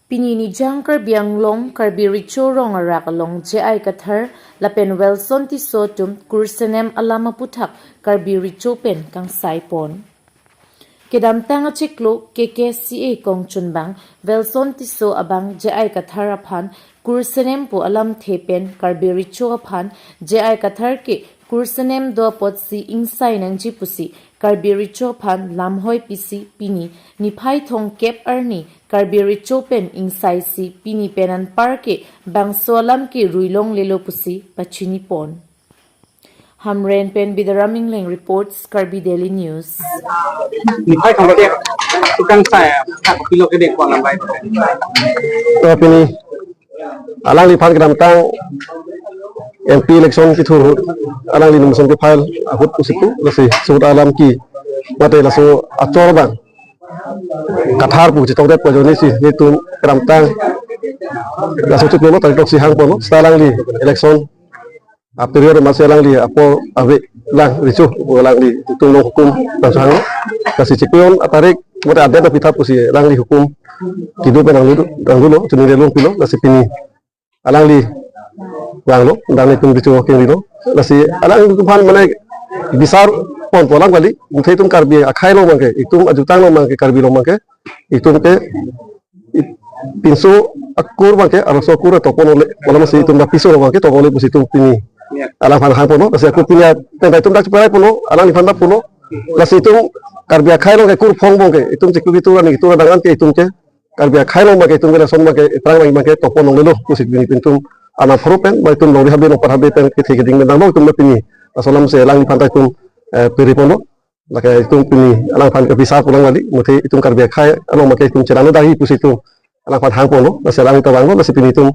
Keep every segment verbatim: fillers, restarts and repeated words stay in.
Pini Nijang Karbi Anglong Karbi Recho Rong Arak along J I Kathar lapen Welson Tisso atum kursenem alam aputhak Karbi Recho pen kangsai pon. Kedamtang achiklo K K C A kongchunbang Welson Tisso abang J I Kathar aphan kursenem pu alamthe pen Karbi Recho aphan J I Kathar ke kursenem do apotsi ingsai nangji pusi Karbi Recho aphan lamhoi pisi pini niphai thomkep arni Karbi Recho pen ingsaisi pini pen anpar ke bangso alam ke ruilonglelo pusi pachini pon. Hamren pen Bidaram Ingleng reports, Karbi Daily News. Niphai thomkep tukang saya, tak pilo ke dek kuang lambai. To pini alangliphan kedamtang M P election kethur ahut, alangli nomination ke-file ahut pusi pu, lasi suhut alam ke mate laso achor abang Kathar pu chetongdet pu ajoine si netum kedamtang laso chiklo tarik throksi hang ponlo, seta alangli election a-period amatsi alangli apor ave lang recho pu alangli itum along hukum nangchehanglo. Lasi chiklo atarik mate adet apitha pusi alangli hukum kedo pen nangdolo, nangdolo, chini relung pilo, lasi pini alangli vanglo, dangni itum recho kengrilo. Lasi alanglitum aphan mane bisar pon polang kali, muthe itum Karbi akhei along abangke, itum ajutang along abangke, Karbi along abangke, itum ke, i-, pinso akur abangke, arloso akur topon ole, malam si itum dak piso abangke topon ole pusi itum pini. Ya. Alangphan hang ponlo, lasi ako pini a-, pen itum dak cheperai ponlo, alangliphan dak ponlo, lasi itum Karbi akhei along ke kur phong abangke, itum chiklo kitu ani kitu adang an ke itum ke, Karbi akhei along abangke itum ke lason abangke, iprang abangke topon longlelo pusi pini itum anam pharo pen, ba itum longri habe longpat habe pen kethe keding pen damlo itum pini. Laso alam si alangliphan ta itum, eh, piri ponlo. Lake itum pini alangphan ke bisar polang kali, muthe itum Karbi akhei along abangke itum cherano dagi pusi itum alangphan hang ponlo, lasi alang ta vanglo, lasi pini itum,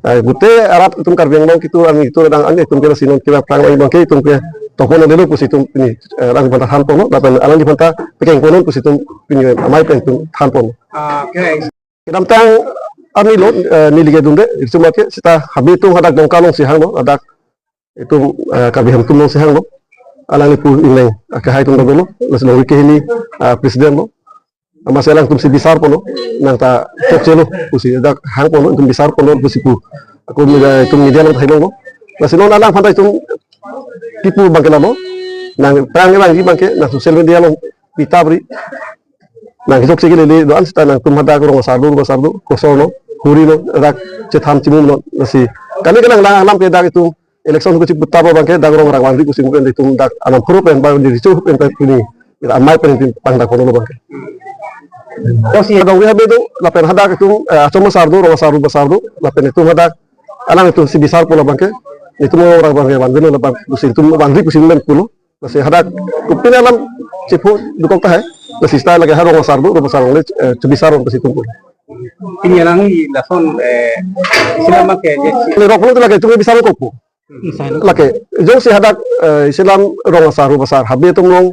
eh, gute arat itum Karbi Anglong kitu ani kitu adang an itum ke lasi non kira prang abangke itum ke topon longlelo pusi itum pini, eh, alangliphan ta hang ponlo, lapen alangliphan ta pekeng ponlo pusi itum pini amei pen itum hang ponlo. Okay. Kedamtang arni lo, eh, neli ke dunde, itum ke seta habe atum hadak Dongka along si hanglo, hadak itum, eh, Karbi Hemtum along si hanglo. Alangli pu Ingleng, eh, akehai atum ta dolo, lasi longri kehini, eh, president lo. Amatsi alangtum si bisar ponlo, nang ta chokchelo pusi dak hang ponlo, itum bisar ponlo pusi pu. Ako media, itum media along thai longlo. Lasi non alangphan ta itum kipu abangke lalo, nang prang abang di abangke, nang social media along pita bri. Nang kijok cheki lele do-an seta nangtum hadak rong asar do, rong asar do, kosor lo, huri lo, dak chetham chimum lo, lasi. Kali kalang lang alam ke dak itum election ko chiputabo abangke dak rong arak vangri kusim pen itum dak anam pharo pen ba di recho pen ta pini. Amei pen itum pangdak kono lo abangke. Kosi dongri habe do, lapen hadak itum, eh, achom asar do, rong asar do, basar do, lapen itum hadak alanglitum si bisar ponlo abangke, itum rong arak abangke vanvelo labang, kusim itum vangri kusim pen pulo. Lasi hadak kopine alam chepho dokok tahai. Lasi seta lake ha rong asar do, rong asar longle, eh, chebisar ong pusi itum pu. Pini alangli lason, eh, isi alam ke je si. Lake rok pulo lake itum ke bisar kokpo. Lake jongsi hadak, eh, isi alam rong asar, rong asar, habe atum along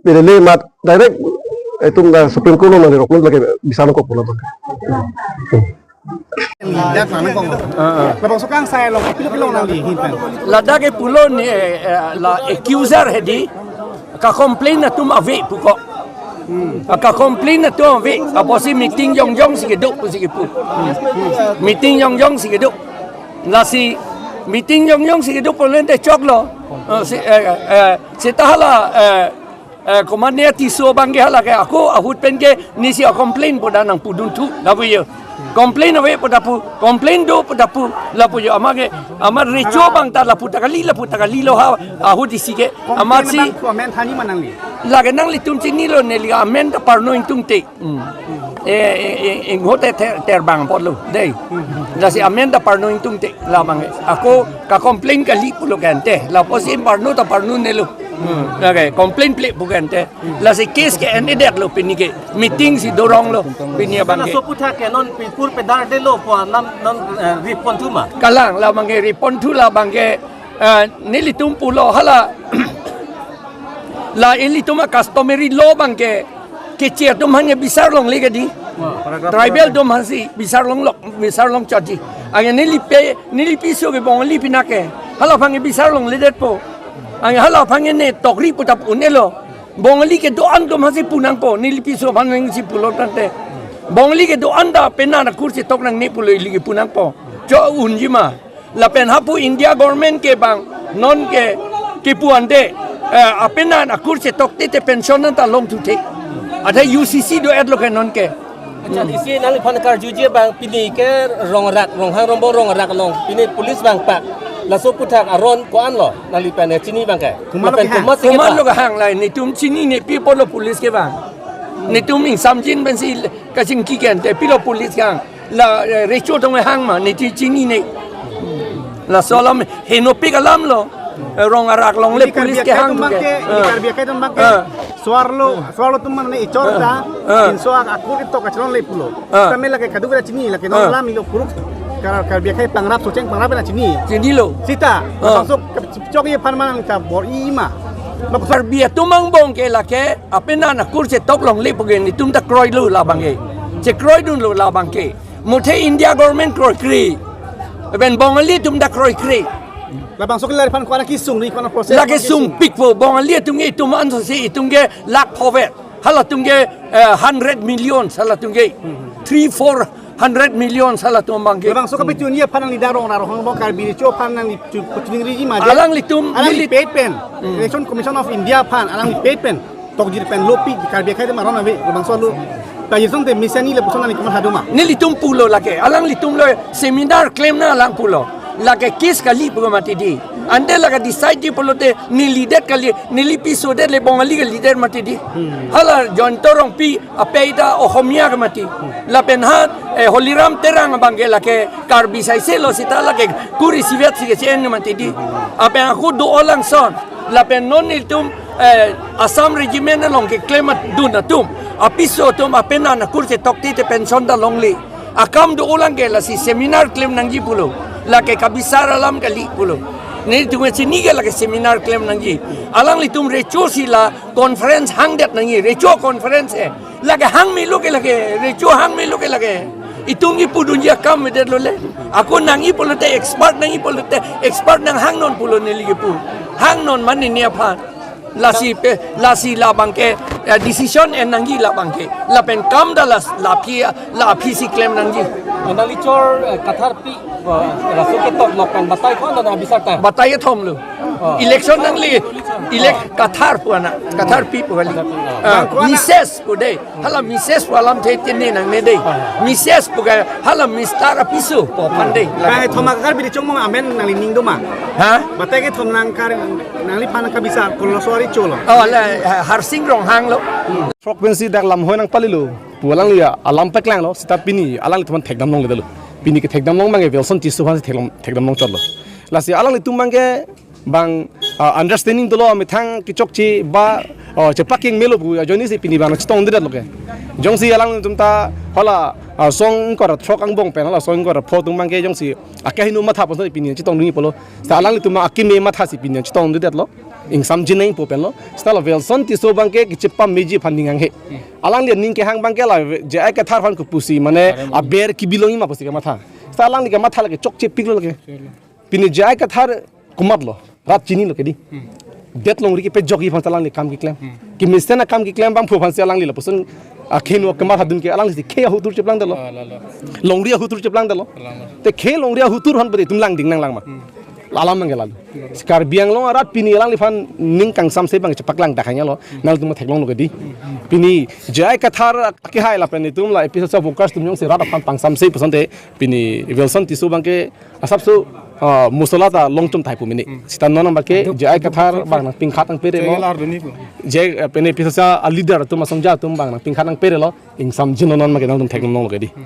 pelele amat direct itum dak Supreme Court along nangrok pulo lake bisar kokpo labang. Dak mana kong? Ah, ah. Labangso kangsai along, pilo pilo nangli ahin pen. Ladak ke pulo ni, eh, eh, la accuser hedi, ka-complain atum ave pu ko. Hmm. Ka-complain atum ave, apotsi meeting jongjong si kedo pusi kepu. Hmm. Meeting jongjong si kedo. Lasi meeting jongjong si kedo pulo ente choklo. Eh, si, eh, eh, seta hala, eh, Eh, komatne Tisso abangke halake ako ahut pen ke nesi a-complain pu dak nangpudun thu, lapu yo. Complain ave pu dak pu, complain do pu dak pu, lapu yo amat ke, amat recho abang ta lapu ta kali, lapu ta kali lo ha, ahut isi ke, amatsi. Complain abang ko amen thani ma nangli? Lake nanglitum chinilo neli amen ta parno ingtungte. Hmm. Eh, eh, eh, inghote ter, terbang apotlo, dei. Lasi amen ta parno ingtungte, labang ke. Ako ka-complain kali pulo ke ante, lapusi parno ta parno nelo. Hmm. Lake, complain ple pu ke ante. Lasi case ke endedetlo pini ke. Meeting si doronglo pini abangke. Laso aputhak ke non pipur pedar delo pu alam non, eh, riponthu ma? Kalang, labangke riponthu labangke, eh, nelitum pulo hala. La ilitum a-customary law abangke. Keche atum aphan ke bisar longle kedi. Tribal atum aphansi bisar longlok, bisar longchotji. Anke nelipe, neli piso ke Bongali pina ke. Hala aphan ke bisar longledetpo. Anke hala aphan ke ne tokri pu ta pu nelo. Bongali kedo-an atum aphansi pu nangpo, neli piso aphan nangsi pulo tangte. Bongali kedo-an ta apenan akur chetok nangne pulo ili kipu nangpo. Jo unji ma. Lapen hapu India government ke bang non ke kipu ante, eh, apenan akur chetok te te pension nang ta longthu the. Athe U C C do-etlo ke non ke. Accha, isi nangliphan karjuji abang pini ke Rongrak, Ronghang Rongbong Rongrak along. Pini police vangpak. Laso aputhak aron ko-anlo nangliphan chini abang ke. Komatlo lapen kehang? Komatsi komatlo kehang? Kehang la netum chinine, pi apotlo police kevang. Netum ingsamjin pensi kachingki ke ante pilo police kehang. La, eh, recho tong hang ma, netum chinine. Laso alam henopik alamlo. Eh, Rongrak along le police kehang atum abang ke, ke. Ini eh, Karbi akhei atum abang ke. Eh. Soarlo, soarlo atum mane echor ta, eh, pinso ak-, akur chetok kachelongle pulo. Eh. Tame lake kadokave chini, lake non eh, alam ilo puruk. Kar-, Karbi akhei pangrap, Socheng pangrap na chini. Chinilo. Sita, eh, masuk ke chok ye pan manang ta bor-i ma. Mak Karbi atum angbong ke lake, apenan akur chetok longle pu ke netum ta kroilo labang ke. Chekroidunlo labang ke. Muthe India government kroikre. Lapen Bongali atum ta kroikre. Labangso ke lariphan ko-an kesung ri, ko-an process lake kesung? Sungpikpo, Bongali atum ke itum ansose itum ke lakh phovet. Halatum ke, eh, hundred million halatum ke. Hmm. Three, four hundred million halatum abang ke. Labangso kapachunji aphan nangli dak Rongrak Ronghang Rongbong Karbi Recho aphan nangli chu-, pachunji riji ma je. Alanglitum, alangli neli- pet pen. Hmm. Election Commission of India aphan, alangli pet pen. Tokjir pen lopi, Karbi akhei atum aron ave, labangso lo. Kajir song te mesen ni lapuson nangli komat hadu ma? Nelitum pulo lake, alanglitumlo seminar klemnang alang pulo. Lake case kali pu mati di. Ante lake decide di pulote nelidet kali, neli pisodet le Bongali kalidet mati di. Hmm. Hala Jayanta Rongpi apei ta Ohomia ke mati. Hmm. Lapen ha, eh, Holiram Terang abang ke lake Karbi saiselo sita lake kur isivet si ke C N mati di. Lapen ako do-o langson. Lapen non nelitum, eh, Assam Regiment along keklem dun atum, apiso atum apenan akur chetok te te pension ta longle. Akam do-o lang ke lasi seminar klem nangji pulo. Lake kabisar alam kali pulo. Netum chini ke lake seminar klem nangji. Alanglitum recho si la conference hangdet nangji. Recho conference he. Lake hang melo ke lake, recho hang melo ke lake. Itum kipudunji akam avedetlo le. Ako nangji pulote expert nangji pulote expert nanghangnon pulo neli kipu. Hangnon mane ne aphan. Lasi pe, lasi labang ke, eh, decision en nangji labang ke. Lapen kam ta las, la aphi, la aphi si klem nangji. Nangli chor, eh, Kathar pi, eh, laso ketok lok pen batai ko-an nang abisar ta? Batai kethom lo. Oh. Election nangli, elect Kathar pu ana, Kathar pi pu kali. Kathar pi, oh. Ah, bang ko-an na- Mrs pu dei. Hala Mrs pu alamthe tene nangne dei. Ah. Mrs pu ke hala Mister apiso pu aphan dei. Bang, eh, thoma Karbi Recho angbong amen nanglining do ma? Ha? Batai kethom nang kar nangliphan kabisar koloso ari cholo. Oh, la, eh, Harsing Ronghang lo. Frog pensi dak lamhoi nangpalilo. Pu alangli alam paklanglo, sita pini alanglitum aphan thekdam longledetlo. Pini kethekdam long abang ke Welson Tisso aphan si thekdam, thekdam longchotlo. Lasi alanglitum abang ke bang, ah, understanding dolo, methang kechokche ba, oh, chepakeng melo pu ajoine si pini bang chetongdedetlo ke. Jongsi alangtum ta hala, ah, song ingkoi ra throk angbong pen hala song ingkoi ra pho atum abang ke jongsi akehingno matha ponsi pini chetongdunji pulo. Sita alanglitum akeme matha si pini chetongdedetlo. Ingsamjin nangpo penlo. Sita la Welson Tisso abang ke kechepameji aphan ning hanghe. Alangli aning kehang abang ke la J I Kathar aphan kopusi mane aber kebi longji ma pusi kematha. Sita alangli kematha lake chokchepiklo lake. Pini J I Kathar komatlo, rat chinilo ke dei. Hmm. Det longri kepejokji aphan si alangli kam keklem. Hmm. Kemesen akam keklem abang phu aphan si alangli lapuson akehingno kematha dun ke alangli si khei ahutur cheplangdetlo. Ah, la, la. Longri ahutur cheplangdetlo. La, la. Te khei longri ahutur aphan pede itum langding nanglang ma. Hmm. Alam abang ke lalo. Si Karbi Anglong arat pini alangliphan ning kangsamse abang chepaklang dak hanya lo. Hmm. Nangtum theklonglo ke dei. Hmm, hmm. Pini J I Kathar akehai lapen itum la APHLC workers atum jongsi rat aphan pangsamse pusonte pini Welson Tisso abang ke asapso, ah, mosola ta longchom thai pu mene. Hmm. Sita non abang ke J I Kathar abang nangpingkhat nangperelo. J I Kathar doni pu. J I, eh, pini APHLC aleader atum asongja atum abang nangpingkhat nangperelo. Ingsamjinlo non abang ke nangtum theklonglo ke dei. Hmm.